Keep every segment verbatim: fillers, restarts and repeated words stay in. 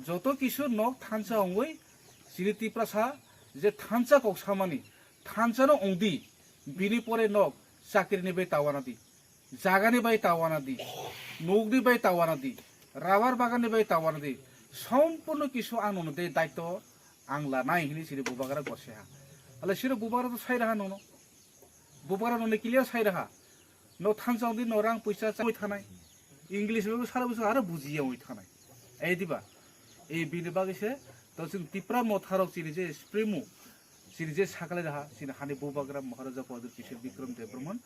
Joto kisu nok thansa ongwi chini Tiprasa je thansa kok samani thansa no ongdi, bini pore nok chakri ni bai tawana di, jaga ni bai tawana di, nuk ni bai tawana di, rabar bagan ni bai tawana di, sompurno kisu ang nono de daityo ang lanai hini chini bubagra goseha. Ale siro bubagra to sai raha nono. Bubagra noni clear sai raha. No thansa ongdi no rang puisa chawi thanai. English bo sara busa aro bujiya oi thanai. Ei diba? Ei bini bagwi se to chwng Tipra motharok chini je Supremo, chini je saklai raha, chini hani bubagra Maharaja Pradyut Kishore Bikram Debbarman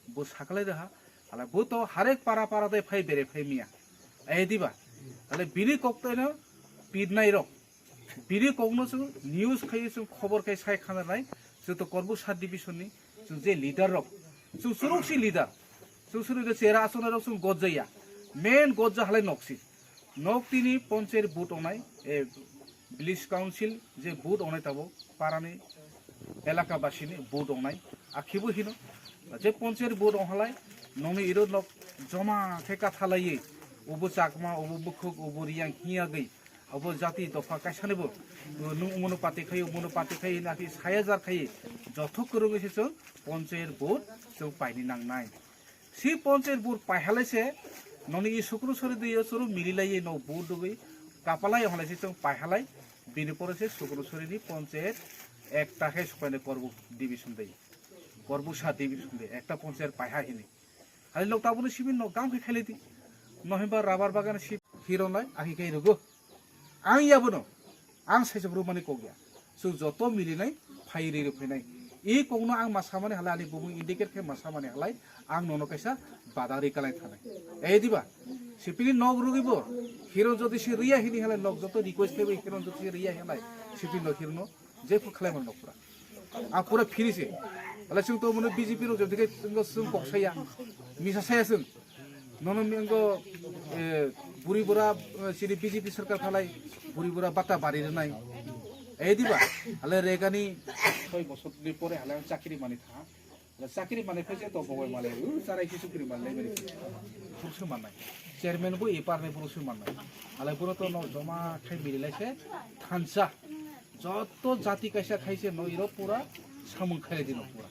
bo saklai raha. Ala bo to harek para para de phai bere phai miya. Ei diba? Ale bini koktai no pidnai rok. Bini kokno chwng news khai chwng khobor khai sai khana nai. Chwng to Korbu sub division ni chwng je leader rok. Chwng suruk si leader. Chwng suruk de chera asonai rok chwng gojjaya. Main gojja halai nok si. Nok tini ponchayat vote ongnai, e, village council je vote ongnai tabo parani elaka basini vote ongnai. Akhibo hino je ponchayat vote ong halai nongni iro nok joma khe kathalaiwi ubo Chakma, ubo Bukhuk, ubo Riyang hiyagwi abo jati dopha kaisanibo nung umono pati khai, umono pati khai, naki saya jar khai, jothok kwrwngwi se chwng ponchayat vote chwng paini nangnai. Si ponchayat vote paihalai se noni i sukru sori dui yo chwrw mililai no vote dugwi kapalai halai se chwng paihalai bini pore se sukru sori ni ponchayat ekta khe sukaini Korbu division dei, Korbu sub division dei ekta ponchayat paiha hini. Hali nok tabuni simi nok gam khe khailai di. Nohimba rabar bagan si hironai akhi kai rugo. Ang yabono, ang saisa bro mani kok ya. So joto milinai, phai ri ri phainai. I kokno ang ma samani halai ani bumung indicate khe ma samani halai ang nono kaisa badari kalai thanai. Ei diba? Sipini nok rugi bo. Hiron jodi si riya hini halai nok joto request khe hiron jodi si riya halai. Sipini nok hirono je phu khlai man nok pura. A pura free se. Ala sung to munu B J P rok jodi ke sung kok saya. Misa saya sung. Nono mi wngkha, eh, buri bura, eh, chini B J P sarkar phalai, buri bura bata bari rwnai. Eh, diba? Ale regani soi bosor ni pore ale chakri mani tha. Ale chakri mani phaise to bogoi male, uh, charai kisu kiri male mani. Pursu mannai. Chairman bo ipar ni pursu mannai. Ale buro to no joma khai mili lai se thansa. Joto jati kaisa khaise no iro pura samung khaile dino pura.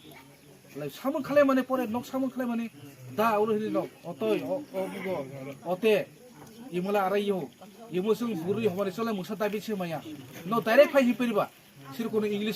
Lai samung khalai mani pore nok samung khalai mani da ulo hini nok otoi o, o, bugo, ote imula arai yo imo sung buri homani chole musa dabi se maya no direct phai hipiriba sir kono English